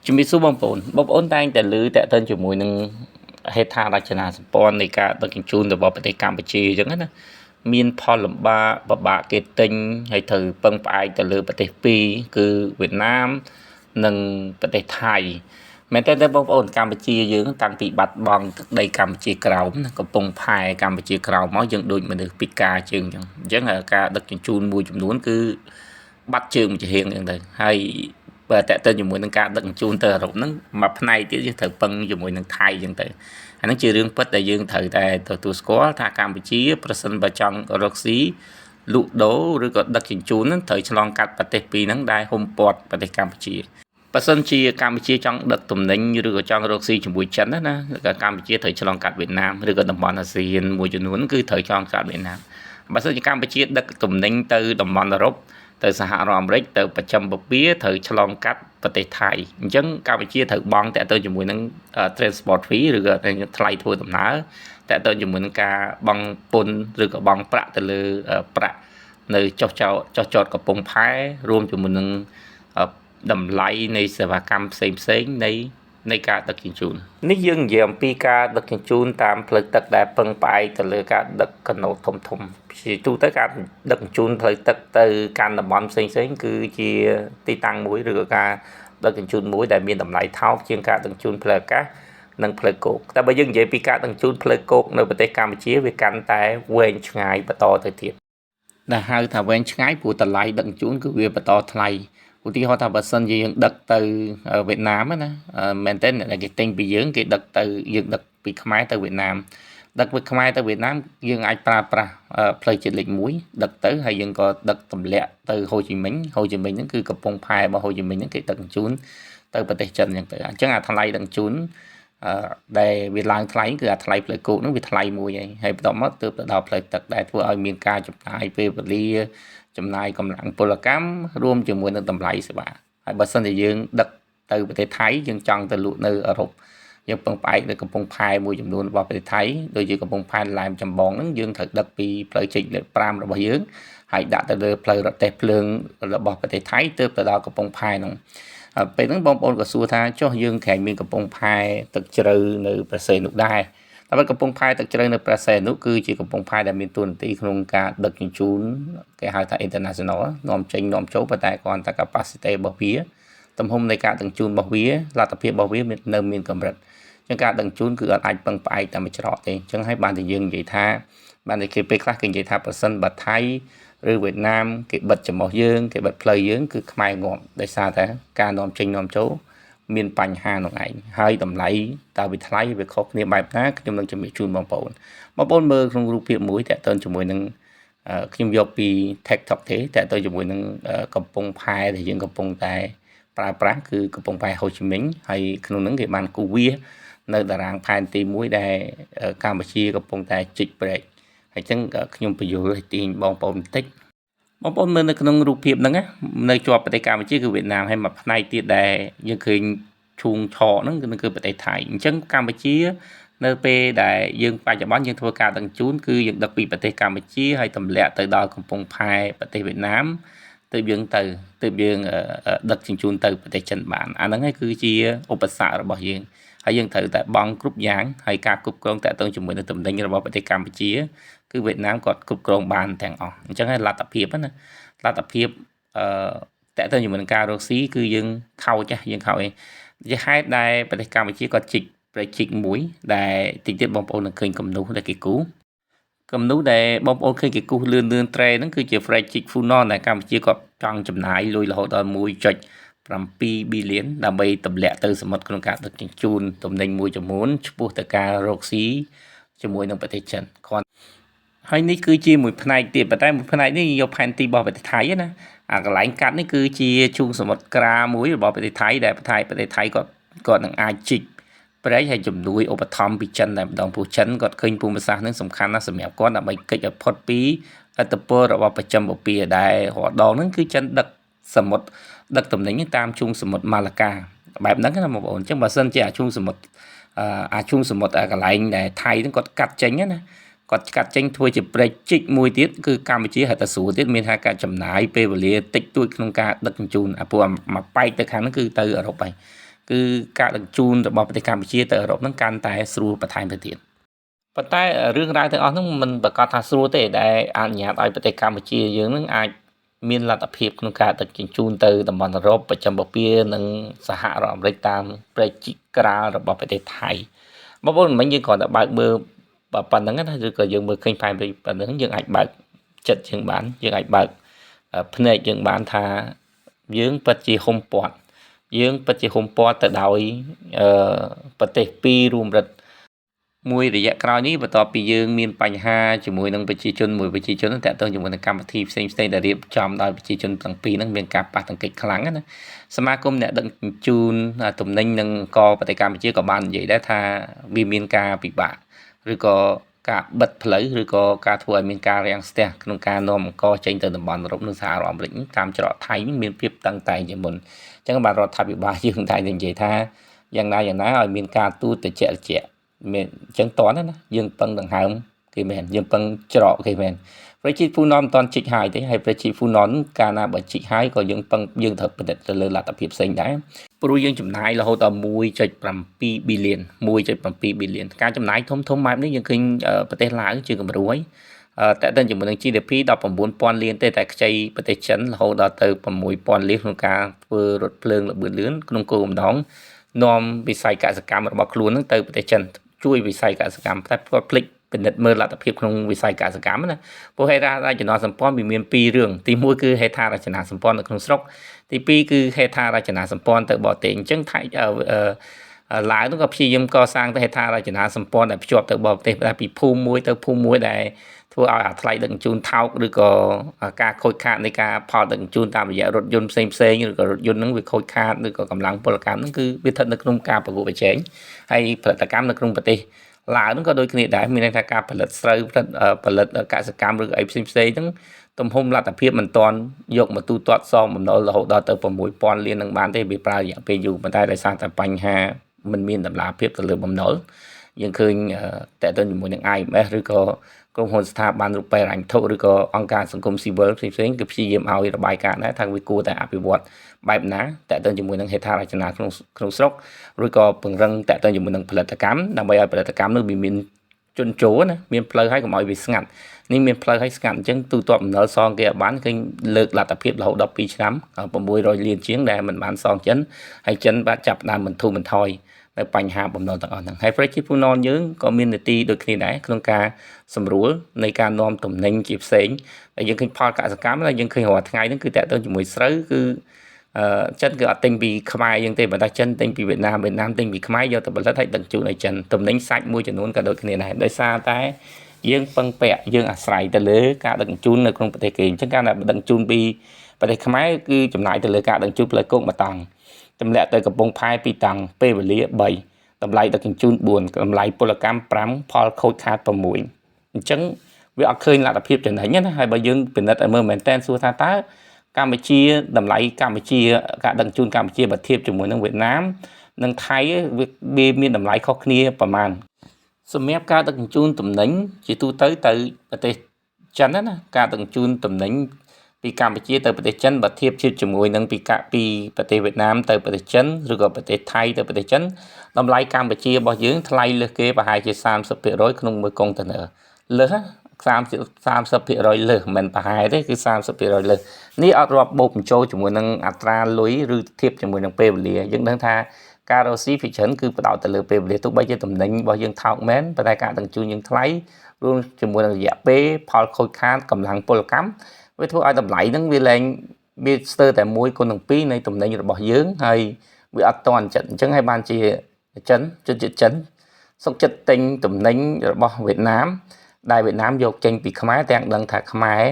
ជំរាបសួរបងប្អូនបងប្អូនតែងតែឮតាក់ទងជាមួយនឹងហេដ្ឋារចនាសម្ព័ន្ធនៃការដឹកជញ្ជូនរបស់ប្រទេសកម្ពុជាអញ្ចឹងណាមានផលលំបាកពិបាកគេទិញហើយត្រូវពឹងផ្អែកទៅលើប្រទេសពីរគឺវៀតណាមនិងប្រទេសថៃមែនតើទេបងប្អូនកម្ពុជាយើងតាំងពីបាត់បង់ទឹកដីកម្ពុជាក្រោមណាកំពង់ផែកម្ពុជាក្រោមមកយើងដូចមនុស្សពិការជើងអញ្ចឹងអញ្ចឹងការដឹកជញ្ជូនមួយចំនួនគឺបាត់ជើងមួយចំហៀងអញ្ចឹងទៅហើយបើតេតិនជាមួយនឹងការដឹកជញ្ជូនទៅអឺរ៉ុបហ្នឹងមួយផ្នែកទៀតយើងត្រូវពឹងជាមួយនឹងថៃអញ្ចឹងទៅអាហ្នឹងជារឿងពិតដែលយើងត្រូវតែទទួលស្គាល់ថាកម្ពុជាប្រសិនបើចង់រកស៊ីលក់ដូរឬក៏ដឹកជញ្ជូនហ្នឹងត្រូវឆ្លងកាត់ប្រទេសពីរហ្នឹងដែលហ៊ុមព័ទ្ធប្រទេសកម្ពុជាបើសិនជាកម្ពុជាចង់ដឹកទំនិញឬក៏ចង់រកស៊ីជាមួយចិនណាណាកម្ពុជាត្រូវឆ្លងកាត់វៀតណាមឬក៏តំបន់អាស៊ានមួយចំនួនគឺត្រូវឆ្លងកាត់វៀតណាមបើសិនជាកម្ពុជាដឹកទំនិញទៅតំបន់អឺរ៉ុបទៅសហរដ្ឋអាមេរិកទៅប្រចាំពពាត្រូវឆ្លងកាត់ប្រទេសថៃអញ្ចឹងកម្ពុជាត្រូវបង់តាក់ទងជាមួយនឹង transport fee ឬក៏ថ្លៃធ្វើដំណើរតាក់ទងជាមួយនឹងការបង់ពន្ធឬក៏បង់ប្រាក់ទៅលើប្រាក់នៅចុះចោចុះចតកំពង់ផែរួមជាមួយនឹងតម្លៃនៃសេវាកម្មផ្សេងផ្សេងនៃនៃការដឹកជញ្ជូននេះយើងនិយាយអំពីការដឹកជញ្ជូនតាមផ្លូវទឹកដែលពឹងផ្អែកទៅលើការដឹកកាណូតធំធំជាទូទៅការដឹកជញ្ជូនផ្លូវទឹកទៅកាន់តំបន់ផ្សេងផ្សេងគឺជាទីតាំងមួយឬក៏ការដឹកជញ្ជូនមួយដែលមានតម្លៃថោកជាងការដឹកជញ្ជូនផ្លូវអាកាសនិងផ្លូវគោកតែបើយើងនិយាយពីការដឹកជញ្ជូនផ្លូវគោកនៅប្រទេសកម្ពុជាវាកាន់តែវែងឆ្ងាយបន្តទៅទៀតដែលហៅថាវែងឆ្ងាយព្រោះតម្លៃដឹកជញ្ជូនគឺវាបន្តថ្លៃឧទាហរណ៍ថាបើសិនជាយើងដឹកទៅវៀតណាមណាមែនតើអ្នកគេទិញពីយើងគេដឹកទៅយើងដឹកពីខ្មែរទៅវៀតណាមដឹកពីខ្មែរទៅវៀតណាមយើងអាចប្រើប្រាស់ផ្លូវជាតិលេខ1ដឹកទៅហើយយើងក៏ដឹកទម្លាក់ទៅហូជីមិញហូជីមិញហ្នឹងគឺកំពង់ផែរបស់ហូជីមិញហ្នឹងគេដឹកជញ្ជូនទៅប្រទេសចិនអញ្ចឹងទៅអញ្ចឹងអាថ្លៃដឹកជញ្ជូនអឺដែលវាឡើងថ្លៃគឺអាថ្លៃផ្លូវគោកហ្នឹងវាថ្លៃមួយហើយហើយបន្ទាប់មកទើបទៅដល់ផ្លូវទឹកដែលធ្វើឲ្យមានការចំណាយពេលវេលាចំណាយកម្លាំងពលកម្មរួមជាមួយនឹងតម្លៃសេវាហើយបើសិនជាយើងដឹកទៅប្រទេសថៃយើងចង់ទៅលក់នៅអឺរ៉ុបយើងពឹងផ្អែកនៅកំពង់ផែមួយចំនួនរបស់ប្រទេសថៃដូចជាកំពង់ផែឡែមចម្បងហ្នឹងយើងត្រូវដឹកពីផ្លូវចេញលេខ5របស់យើងហើយដាក់ទៅលើផ្លូវរថភ្លើងរបស់ប្រទេសថៃទើបទៅដល់កំពង់ផែហ្នឹងពេលហ្នឹងបងប្អូនក៏សួរថាចុះយើងក្រែងមានកំពង់ផែទឹកជ្រៅនៅប្រសេនុដែរតែកំពង់ផែទឹកជ្រៅនៅព្រះសីហនុគឺជាកំពង់ផែដែលមានតួនាទីក្នុងការដឹកជញ្ជូនគេហៅថា international នាំចេញនាំចូលប៉ុន្តែគ្រាន់តែ capacity របស់វាទំហំនៃការដឹកជញ្ជូនរបស់វាលទ្ធភាពរបស់វាមាននៅមានកម្រិតអញ្ចឹងការដឹកជញ្ជូនគឺអត់អាចពឹងផ្អែកតែមួយច្រកទេអញ្ចឹងហើយបានតែយើងនិយាយថាបានតែគេពេលខ្លះគេនិយាយថាប្រសិនបើថៃឬវៀតណាមគេបិទច្រមុះយើងគេបិទផ្លូវយើងគឺខ្មែរងាប់ដោយសារតែការនាំចេញនាំចូលមានបញ្ហានោះឯងហើយតម្លៃតើវាថ្លៃវាខុសគ្នាបែបណាខ្ញុំនឹងជំរាបជូនបងប្អូនបងប្អូនមើលក្នុងរូបភាពមួយតាក់ទងជាមួយនឹងខ្ញុំយកពី TikTok ទេតាក់ទងជាមួយនឹងកំពង់ផែដែលយើងកំពុងតែប្រើប្រាស់គឺកំពង់ផែហូជីមិញហើយក្នុងហ្នឹងគេបានគូវានៅតារាងផែនទី1ដែលកម្ពុជាកំពុងតែជីកព្រែកហើយចឹងខ្ញុំបញ្យល់ឲ្យទាញបងប្អូនបន្តិចបងប្អូនមើលនៅក្នុងរូបភាពហ្នឹងណានៅជាប់ប្រទេសកម្ពុជាគឺវៀតណាមហើយមួយផ្នែកទៀតដែលយើងឃើញឈូងឆកហ្នឹងគឺប្រទេសថៃអញ្ចឹងកម្ពុជានៅពេលដែលយើងបច្ចុប្បន្នយើងធ្វើការដឹកជញ្ជូនគឺយើងដឹកពីប្រទេសកម្ពុជាហើយទម្លាក់ទៅដល់កំពង់ផែប្រទេសវៀតណាមទើបយើងទៅទើបយើងដឹកជញ្ជូនទៅប្រទេសចិនបានអាហ្នឹងហើយគឺជាឧបសគ្គរបស់យើងហើយយើងត្រូវតែបង់គ្រប់យ៉ាងហើយការគ្រប់គ្រងតាក់ទងជាមួយនឹងទំនិញរបស់ប្រទេសកម្ពុជាគឺវៀតណាមគាត់គ្រប់គ្រងបានទាំងអស់អញ្ចឹងហើយលទ្ធភាពណាលទ្ធភាពអឺតាក់ទងជាមួយនឹងការរកស៊ីគឺយើងខោចយើងខោចឯងជាហេតុដែលប្រទេសកម្ពុជាគាត់ជីកព្រែកជីកមួយដែលតិចទៀតបងប្អូននឹងឃើញគំនូសដែលគេគូគំនូសដែលបងប្អូនឃើញគេគូសលឿនលឿនត្រេហ្នឹងគឺជា ព្រែកជីកហ្វូណនដែលកម្ពុជាគាត់ចង់ចំណាយលុយរហូតដល់1.7 billion ដើម្បីទម្លាក់ទៅសមុទ្រក្នុងការដឹកជញ្ជូនទំនិញមួយចំនួនឆ្ពោះទៅការរកស៊ីជាមួយនឹងប្រទេសចិនគ្រាន់ហើយនេះគឺជាមួយផ្នែកទៀតប៉ុន្តែមួយផ្នែកនេះយកផែនទីរបស់ប្រទេសថៃណាអាកន្លែងកាត់នេះគឺជាឈូងសមុទ្រក្រាមួយរបស់ប្រទេសថៃដែលប្រទេសប្រទេសថៃគាត់គាត់នឹងអាចជីកព្រែកហើយជំនួយឧបត្ថម្ភពីចិនតែម្ដងព្រោះចិនគាត់ឃើញភូមិសាស្ត្រនឹងសំខាន់ណាស់សម្រាប់គាត់ដើម្បីគេចឲ្យផុតពីឥទ្ធិពលរបស់ប្រចាំពពាដែលរាល់ដងហ្នឹងគឺចិនដឹកសមុទ្រដឹកទំនិញតាមឈូងសមុទ្រម៉ាឡាកាបែបហ្នឹងណាបងប្អូនអញ្ចឹងបើសិនជាអាឈូងសមុទ្រអាឈូងសមុទ្រកន្លែងដែលថៃហ្នឹងគាត់កាត់ចេញណាគាត់កាត់ចេញធ្វើជាព្រែកជីកមួយទៀតគឺកម្ពុជាហៅថាស្រួលទៀតមានថាការចំណាយពេលវេលាតិចតួចក្នុងការដឹកជញ្ជូនអាពួកមកបែកទៅខាងហ្នឹងគឺទៅអឺរ៉ុបហើយគឺ គឺការដឹកជូនរបស់ប្រទេសកម្ពុជាទៅអឺរ៉ុបហ្នឹងកាន់តែស្រួលបន្ថែមទៅទៀតប៉ុន្តែរឿងរ៉ាវទាំងអស់ហ្នឹងមិនប្រកាសថាស្រួលទេដែលអនុញ្ញាតឲ្យប្រទេសកម្ពុជាយើងនឹងអាចមានលទ្ធភាពក្នុងការដឹកជញ្ជូនទៅតំបន់អឺរ៉ុបប្រចាំពពានិងសហរដ្ឋអាមេរិកតាមព្រែកជីក្រាលរបស់ប្រទេសថៃបងប្អូនមិញយើងគ្រាន់តែបើកមើលប៉ុណ្្នឹងណាឬក៏យើងមើលឃើញផែនទីប៉ុណ្្នឹងយើងអាចបើកចិត្តយើងបានយើងអាចបើកភ្នែកយើងបានថាយើងពិតជាហុំព័ទ្ធយើងពិតជាហុំព័ទ្ធទៅដោយប្រទេសពីររួមរិទ្ធមួយរយៈក្រោយនេះបន្ទាប់ពីយើងមានបញ្ហាជាមួយនឹងប្រជាជនមួយប្រជាជនតាក់ទងជាមួយនឹងកម្មវិធីផ្សេងៗដែលរៀបចំដោយប្រជាជនទាំងពីរហ្នឹងមានការប៉ះទង្គិចខ្លាំងណាសមាគមអ្នកដឹកជញ្ជូនទំនិញនិងកប្រទេសកម្ពុជាក៏បាននិយាយដែរថាវាមានការពិបាកឬក៏ការបិទផ្លូវឬក៏ការធ្វើឲ្យមានការរាំងស្ទះក្នុងការនាំអង្ករចេញទៅតំបន់អឺរ៉ុបនិងសហរដ្ឋអាមេរិកតាមច្រកថៃមានភាពតឹងតែងជាងមុនអញ្ចឹងបាទរដ្ឋាភិបាលយើងតែនិយាយថាយ៉ាងណាយ៉ាងណាឲ្យមានការទូតត្រជាក់ត្រជាក់មានអញ្ចឹងតន់ណាយើងពឹងដង្ហើមគេមែនយើងពឹងច្រកគេមែនប្រជាហ្វូណនមិនតន់ជីកហើយទេហើយប្រជាហ្វូណនកាលណាបើជីកហើយក៏យើងពឹងយើងត្រូវពិនិត្យទៅលើលទ្ធភាពផ្សេងដែរព្រោះយើងចំណាយរហូតដល់ 1.7 ប៊ីលាន 1.7 ប៊ីលានការចំណាយធំធំបែបនេះយើងឃើញប្រទេសឡាវជាគំរូហើយតើតើជាមួយនឹង GDP 19,000 លានទេតែខ្ចីប្រទេសចិនរហូតដល់ទៅ 6,000 លានក្នុងការធ្វើរថភ្លើងល្បឿនលឿនក្នុងគោលបំណងនាំវិស័យកសិកម្មរបស់ខ្លួននឹងទៅប្រទេសចិនជួយវិស័យកសិកម្មតែគាត់ភ្លេចពិនិត្យមើលលទ្ធភាពក្នុងវិស័យកសិកម្មណាព្រោះហេដ្ឋារចនាសម្ព័ន្ធវាមានពីររឿងទី1គឺហេដ្ឋារចនាសម្ព័ន្ធនៅក្នុងស្រុកទី2គឺហេដ្ឋារចនាសម្ព័ន្ធទៅបរទេសអញ្ចឹងថៃឡាវនោះក៏ព្យាយាមកសាងទៅហេដ្ឋារចនាសម្ព័ន្ធដែលភ្ជាប់ទៅបរទេសដែលពីភូមិមួយទៅភូមិមួយដែលធ្វើឲ្យអាថ្លៃដឹកជញ្ជូនថោកឬក៏ការខូចខាតនៃការផលដឹកជញ្ជូនតាមរយៈរថយន្តផ្សេងផ្សេងឬក៏រថយន្តហ្នឹងវាខូចខាតឬក៏កម្លាំងពលកម្មហ្នឹងគឺវាស្ថិតនៅក្នុងការប្រកួតប្រជែងហើយផលិតកម្មនៅក្នុងប្រទេសឡាវហ្នឹងក៏ដូចគ្នាដែរមានន័យថាការផលិតស្រូវផលិតកសិកម្មឬអីផ្សេងផ្សេងហ្នឹងទំហំលទ្ធភាពមិនទាន់យកមកទូទាត់សងបំណុលរហូតដល់ទៅ 6,000 លាននឹងបានទេវាប្រើរយៈពេលយូរប៉ុន្តែដោយសារតែបញ្ហាមិនមានតម្លាភាពទៅលើបំណុលយើងឃើញតើតើជាមួយនឹង IMF ឬក៏ក្រុមហ៊ុនស្ថាប័នរូបិយហិរញ្ញវត្ថុឬក៏អង្គការសង្គមស៊ីវិលផ្សេងៗគឺព្យាយាមឲ្យរបាយការណ៍ដែរថាវាគួរតែអភិវឌ្ឍបែបណាតើតើជាមួយនឹងហេដ្ឋារចនាក្នុងស្រុកឬក៏ពង្រឹងតើតើជាមួយនឹងផលិតកម្មដើម្បីឲ្យផលិតកម្មនោះវាមានជនចូលណាមានផ្លូវឲ្យកុំឲ្យវាស្ងាត់នេះមានផ្លូវឲ្យស្ងាត់អញ្ចឹងទូទាត់បំណុលសងគេឲ្យបានឃើញលើកលទ្ធភាពរហូតដល់2ឆ្នាំ600លានជាងដែលមិនបានសងចិនហើយចិនបាទចាប់ផ្ដើមបន្ធូរបន្ថយនៅបញ្ហាបំណុលទាំងអស់ហ្នឹងហើយប្រជាពលរដ្ឋយើងក៏មាននីតិដូចគ្នាដែរក្នុងការសម្រួលនៃការនាំទំនិញជាផ្សេងដែលយើងឃើញផលកសិកម្មដែលយើងឃើញរាល់ថ្ងៃហ្នឹងគឺតាក់ទងជាមួយស្រូវគឺចិនគឺអត់ទិញពីខ្មែរយើងទេបើតែចិនទិញពីវៀតណាមវៀតណាមទិញពីខ្មែរយកទៅផលិតហើយដឹកជូនឲ្យចិនទំនិញសាច់មួយចំនួនក៏ដូចគ្នាដែរដោយសារតែយើងពឹងពាក់យើងអាស្រ័យទៅលើការដឹកជញ្ជូននៅក្នុងប្រទេសគេអញ្ចឹងការដឹកជញ្ជូនពីប្រទេសខ្មែរគឺចំណាយទៅលើការដឹកជញ្ជូនផ្លូវគោកមួយតង់ទម្លាក់ទៅកំពង់ផែ2តង់ពេលវេលា3តម្លៃដឹកជញ្ជូន4តម្លៃពលកម្ម5ផលខូចខាត6អញ្ចឹងវាអត់ឃើញលទ្ធភាពចំណេញណាហើយបើយើងពិនិត្យឲ្យមើលមែនតើសួរថាតើកម្ពុជាតម្លៃកម្ពុជាការដឹកជញ្ជូនកម្ពុជាបើធៀបជាមួយនឹងវៀតណាមនិងថៃវាមានតម្លៃខុសគ្នាប្រមាណសម្រាប់ការដឹកជញ្ជូនទំនិញជាទូទៅទៅប្រទេសចិនណាការដឹកជញ្ជូនទំនិញពីកម្ពុជាទៅប្រទេសចិនបើធៀបជាមួយនឹងពីប្រទេសវៀតណាមទៅប្រទេសចិនឬក៏ប្រទេសថៃទៅប្រទេសចិនតម្លៃកម្ពុជារបស់យើងថ្លៃលើសគេប្រហែលជា 30% ក្នុងមួយកុងតឺន័រលើស 30% លើសមិនប្រហែលទេគឺ 30% លើសនេះអត់រាប់បូកបញ្ចូលជាមួយនឹងអត្រាលុយឬធៀបជាមួយនឹងពេលវេលាយើងដឹងថាការរកស៊ីភាគច្រើនគឺផ្ដោតទៅលើពេលវេលាទោះបីជាទំនិញរបស់យើងថោកមែនប៉ុន្តែការដឹកជញ្ជូនយើងថ្លៃរួមជាមួយនឹងរយៈពេលផលខូចខាតកម្លាំងពលកម្មវាធ្វើឲ្យតម្លៃហ្នឹងវាលែងវាស្ទើរតែ1គុណនឹង2នៃទំនិញរបស់យើងហើយវាអត់ទាន់ចិត្តអញ្ចឹងហើយបានជាចិនជនជាតិចិនសុខចិត្តទិញទំនិញរបស់វៀតណាមដែលវៀតណាមយកចេញពីខ្មែរទាំងដឹងថាខ្មែរ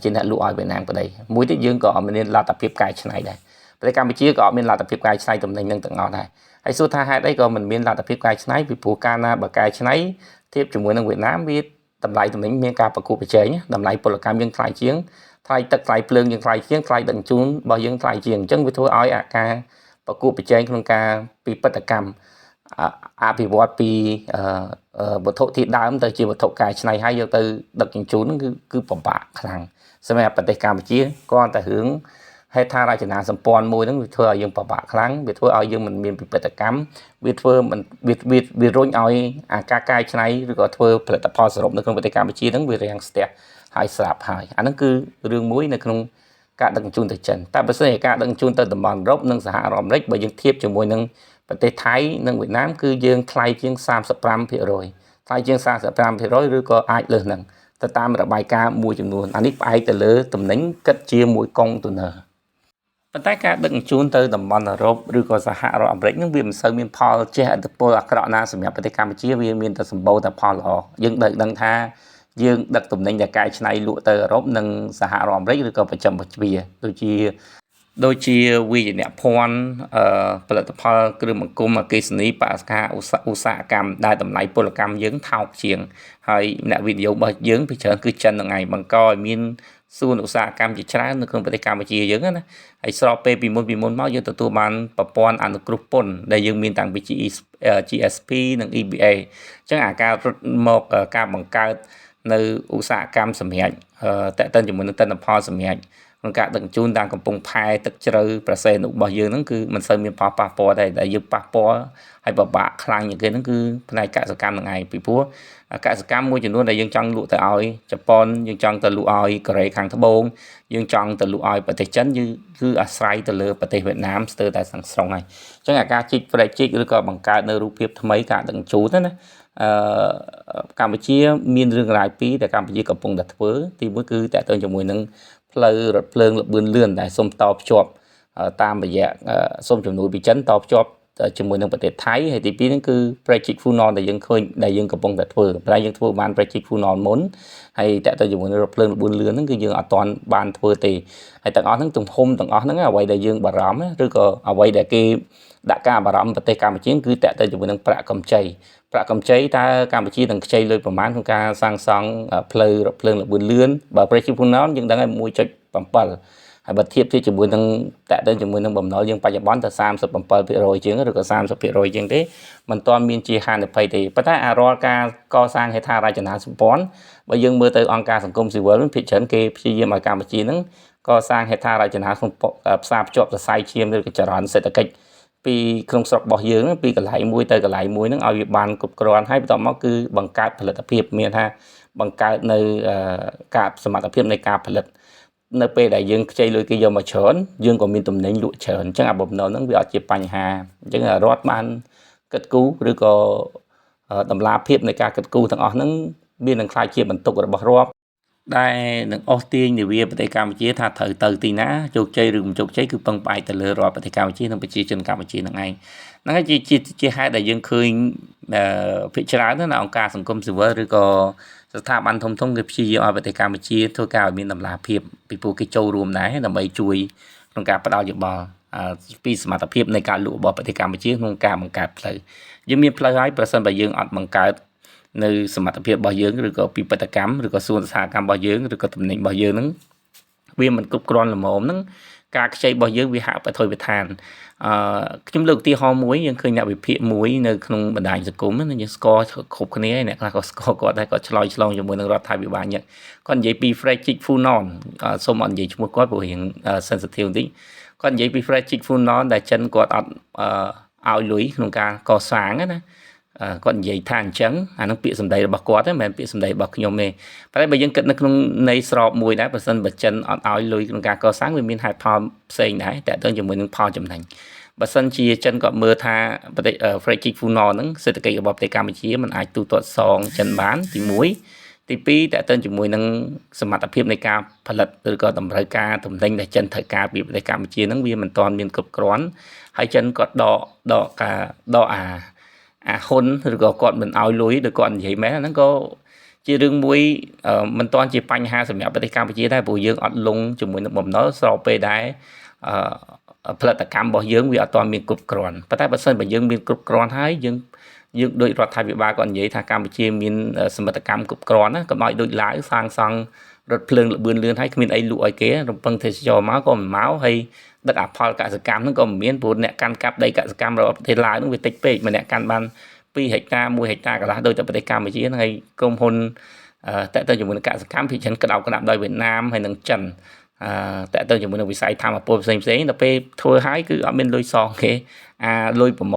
ជាអ្នកលក់ឲ្យវៀតណាមក្តីមួយទៀតយើងក៏អត់មានលទ្ធភាពកែច្នៃដែរប្រទេសកម្ពុជាក៏អត់មានលទ្ធភាពកែច្នៃទំនិញនឹងទាំងអស់ដែរហើយសួរថាហេតុអីក៏មិនមានលទ្ធភាពកែច្នៃពីព្រោះកាលណាបើកែច្នៃធៀបជាមួយនឹងវៀតណាមវាតម្លៃទំនិញមានការប្រកួតប្រជែងតម្លៃពលកម្មយើងថ្លៃជាងថ្លៃទឹកថ្លៃភ្លើងយើងថ្លៃជាងថ្លៃដឹកជញ្ជូនរបស់យើងថ្លៃជាងអញ្ចឹងវាធ្វើឲ្យអាការប្រកួតប្រជែងក្នុងការពីបដកម្មអភិវឌ្ឍពីវត្ថុធាតុដើមទៅជាវត្ថុកែច្នៃហើយយកទៅដឹកជញ្ជូនហ្នឹងគឺពិបាកខ្លាំងសម្រាប់ប្រទេសកម្ពុជាគ្រាន់តែរឿងហ ហេដ្ឋារចនាសម្ព័ន្ធមួយហ្នឹងវាធ្វើឲ្យយើងពិបាកខ្លាំងវាធ្វើឲ្យយើងមិនមានពិពិធកម្មវាធ្វើមិនវាវាវារុញឲ្យអាការកែច្នៃឬក៏ធ្វើផលិតផលសរុបនៅក្នុងប្រទេសកម្ពុជាហ្នឹងវារាំងស្ទះហើយស្រាប់ហើយអាហ្នឹងគឺរឿងមួយនៅក្នុងការដឹកជញ្ជូនទៅចិនតែបើសិនជាការដឹកជញ្ជូនទៅតំបន់អឺរ៉ុបនិងសហរដ្ឋអាមេរិកបើយើងធៀបជាមួយនឹងប្រទេសថៃនិងវៀតណាមគឺយើងថ្លៃជាង35%ថ្លៃជាង35%ឬក៏អាចលើសហ្នឹងទៅតាមរបាយការណ៍មួយចំនួនអានេះផ្អែកទៅលើទំនិញគិតជាមួយកុងតឺន័រប៉ុន្តែការដឹកជញ្ជូនទៅតំបន់អឺរ៉ុបឬក៏សហរដ្ឋអាមេរិកនឹងវាមិនសូវមានផលជះឥទ្ធិពលអាក្រក់ណាសម្រាប់ប្រទេសកម្ពុជាវាមានតែសម្បូរតែផលល្អយើងដឹងថាយើងដឹកទំនិញដែលកែច្នៃលក់ទៅអឺរ៉ុបនិងសហរដ្ឋអាមេរិកឬក៏ប្រចាំជ្វាដូចជាវិជ្ជាភ័ណ្ឌផលិតផលគ្រឿងបង្គុំអគ្គិសនីបរិស្ថានឧស្សាហកម្មដែលតម្លៃពលកម្មយើងថោកជាងហើយអ្នកវិនិយោគរបស់យើងពីច្រើនគឺចិនហ្នឹងឯងបង្កឲ្យមានសួនឧស្សាហកម្មជាច្រើននៅក្នុងប្រទេសកម្ពុជាយើងណាហើយស្របពេលពីមុនមកយើងទទួលបានប្រព័ន្ធអនុគ្រោះពន្ធដែលយើងមានតាំងពី GSP និង EBA អញ្ចឹងអាការរត់មកការបង្កើតនៅឧស្សាហកម្មសម្រាប់តេតិនជាមួយនឹងទិន្នផលសម្រាប់ក្នុងការដឹកជញ្ជូនតាមកំពង់ផែទឹកជ្រៅប្រសេនុរបស់យើងហ្នឹងគឺមិនសូវមានផលប៉ះពាល់ដែរដែលយើងប៉ះពាល់ហើយពិបាកខ្លាំងជាងគេហ្នឹងគឺផ្នែកកសិកម្មហ្នឹងឯងពីព្រោះកសិកម្មមួយចំនួនដែលយើងចង់លក់ទៅឲ្យជប៉ុនយើងចង់ទៅលក់ឲ្យកូរ៉េខាងត្បូងយើងចង់ទៅលក់ឲ្យប្រទេសចិនយើងគឺអាស្រ័យទៅលើប្រទេសវៀតណាមស្ទើរតែទាំងស្រុងហើយអញ្ចឹងអាការជីកព្រែកជីកឬក៏បង្កើតនៅរូបភាពថ្មីការដឹកជញ្ជូនណាកម្ពុជាមានរឿងរ៉ាវពីរដែលកម្ពុជាកំពុងតែធ្វើទីមួយគឺតើតើជាមួយនឹងផ្លូវរថភ្លើងល្បឿនលឿនដែលសូមតភ្ជាប់តាមរយៈសូមជំនួយពីចិនតភ្ជាប់ជាមួយនឹងប្រទេសថៃហើយទីពីរហ្នឹងគឺ Project Funnel ដែលយើងឃើញដែលយើងកំពុងតែធ្វើតែយើងធ្វើបាន Project Funnel មុនហើយតើទៅជាមួយនឹងរថភ្លើងល្បឿនលឿនហ្នឹងគឺយើងអត់ទាន់បានធ្វើទេហើយទាំងអស់ហ្នឹងទំហំទាំងអស់ហ្នឹងអ្វីដែលយើងបារម្ភឬក៏អ្វីដែលគេដាក់ការបារម្ភប្រទេសកម្ពុជាគឺតើទៅជាមួយនឹងប្រាក់កម្ចីតើកម្ពុជានឹងខ្ចីលុយប្រមាណក្នុងការសាងសង់ផ្លូវរថភ្លើងល្បឿនលឿនបើ Project Funnel យើងដឹងហើយ 1.7 ហើយបើធៀបជាមួយនឹងតើទៅជាមួយនឹងបំណុលយើងបច្ចុប្បន្នទៅ37%ជាងឬក៏30%ជាងទេមិនទាន់មានជាហានិភ័យទេប៉ុន្តែអារាល់ការកសាងហេដ្ឋារចនាសម្ព័ន្ធបើយើងមើលទៅអង្គការសង្គមស៊ីវិលភាគច្រើនគេព្យាយាមឲ្យកម្ពុជានឹងកសាងហេដ្ឋារចនាសម្ព័ន្ធផ្សារភ្ជាប់សរសៃឈាមឬក៏ចរន្តសេដ្ឋកិច្ចពីក្នុងស្រុករបស់យើងពីកន្លែងមួយទៅកន្លែងមួយហ្នឹងឲ្យវាបានគ្រប់គ្រាន់ហើយបន្ទាប់មកគឺបង្កើតផលិតភាពមានថាបង្កើតនៅការសមត្ថភាពនៃការផលិតនៅពេលដែលយើងខ្ចីលុយគេយកមកច្រើនយើងក៏មានទំនិញលក់ច្រើនអញ្ចឹងអាបំណុលហ្នឹងវាអត់ជាបញ្ហាអញ្ចឹងរដ្ឋបានគិតគូរឬក៏តម្លាភាពនៃការគិតគូរទាំងអស់ហ្នឹងមាននឹងក្លាយជាបន្ទុករបស់រដ្ឋដែលនឹងអស់ទាញនាវាប្រទេសកម្ពុជាថាត្រូវទៅទីណាជោគជ័យឬមិនជោគជ័យគឺពឹងផ្អែកទៅលើរដ្ឋប្រទេសកម្ពុជានិងប្រជាជនកម្ពុជានឹងឯងហ្នឹងហើយជាហេតុដែលយើងឃើញភាគច្រើនណាអង្គការសង្គមស៊ីវិលឬក៏ស្ថាប័នធំៗគេព្យាយាមឲ្យប្រទេសកម្ពុជាធ្វើការឲ្យមានតម្លាភាពពីព្រោះគេចូលរួមដែរដើម្បីជួយក្នុងការផ្ដល់យោបល់ពីសមត្ថភាពនៃការលក់របស់ប្រទេសកម្ពុជាក្នុងការបង្កើតផ្លូវយើងមានផ្លូវហើយប្រសិនបើយើងអត់បង្កើតនៅសមត្ថភាពរបស់យើងឬក៏ពិពិធកម្មឬក៏សួនឧស្សាហកម្មរបស់យើងឬក៏ទំនិញរបស់យើងហ្នឹងវាមិនគ្រប់គ្រាន់ល្មមហ្នឹងការខ្ចីរបស់យើងវាហាក់បថុយបឋានខ្ញុំលើកឧទាហរណ៍មួយយើងឃើញអ្នកវិភាគមួយនៅក្នុងបណ្ដាញសង្គមណាយើងស្គាល់គ្រប់គ្នាហើយអ្នកខ្លះក៏ស្គាល់គាត់ដែរគាត់ឆ្លើយឆ្លងជាមួយនឹងរដ្ឋាភិបាលញឹកគាត់និយាយពី Frederick Funon សូមអត់និយាយឈ្មោះគាត់ព្រោះរៀង sensitive បន្តិចគាត់និយាយពី Frederick Funon ដែលចិនគាត់អត់ឲ្យលុយក្នុងការកសាងណាគាត់និយាយថាអញ្ចឹងអានឹងពាក្យសម្ដីរបស់គាត់ទេមិនមែនពាក្យសម្ដីរបស់ខ្ញុំទេប៉ុន្តែបើយើងគិតនៅក្នុងន័យស្របមួយដែរបើសិនបើចិនអត់ឲ្យលុយក្នុងការកសាងវាមានហេតុផលផ្សេងដែរតើតើជាមួយនឹងផលចំណេញបើសិនជាចិនគាត់មើលថាប្រទេស Frederick Funo ហ្នឹងសេដ្ឋកិច្ចរបស់ប្រទេសកម្ពុជាมันអាចទូទាត់សងចិនបានទី1ទី2តើតើជាមួយនឹងសមត្ថភាពនៃការផលិតឬក៏តម្រូវការទំនិញដែលចិនត្រូវការពីប្រទេសកម្ពុជាហ្នឹងវាមិនទាន់មានគ្រប់គ្រាន់ហើយចិនគាត់ដកដកការដកអាហ៊ុនឬក៏គាត់មិនឲ្យលុយឬគាត់និយាយមែនហ្នឹងក៏ជារឿងមួយមិនទាន់ជាបញ្ហាសម្រាប់ប្រទេសកម្ពុជាដែរព្រោះយើងអត់លងជាមួយនឹងបំណុលស្របពេលដែរផលិតកម្មរបស់យើងវាអត់ទាន់មានគ្រប់គ្រាន់ប៉ុន្តែបើសិនបើយើងមានគ្រប់គ្រាន់ហើយយើងដូចរដ្ឋាភិបាលគាត់និយាយថាកម្ពុជាមានសមិទ្ធកម្មគ្រប់គ្រាន់ណាកុំឲ្យដូចឡាវសាងសង់រថភ្លើងល្បឿនលឿនហើយគ្មានអីលក់ឲ្យគេរំពឹងទេសចរមកក៏មិនមកហើយដឹកអផលកសិកម្មហ្នឹងក៏មិនមានព្រោះអ្នកកាន់កាប់ដីកសិកម្មរបស់ប្រទេសឡាវហ្នឹងវាតិចពេកម្នាក់កាន់បាន2ហិកតា1ហិកតាកន្លះដូចតែប្រទេសកម្ពុជាហ្នឹងហើយក្រុមហ៊ុនតើទៅជាមួយនឹងកសិកម្មភាគច្រើនក្តោបក្តាប់ដោយវៀតណាមហើយនិងចិន អឺតើទៅជាមួយនឹងវិស័យធម្មពលផ្សេងផ្សេងដល់ពេលធ្វើឲ្យគឺអត់មានលុយសងគេអាលុយប្រមូល។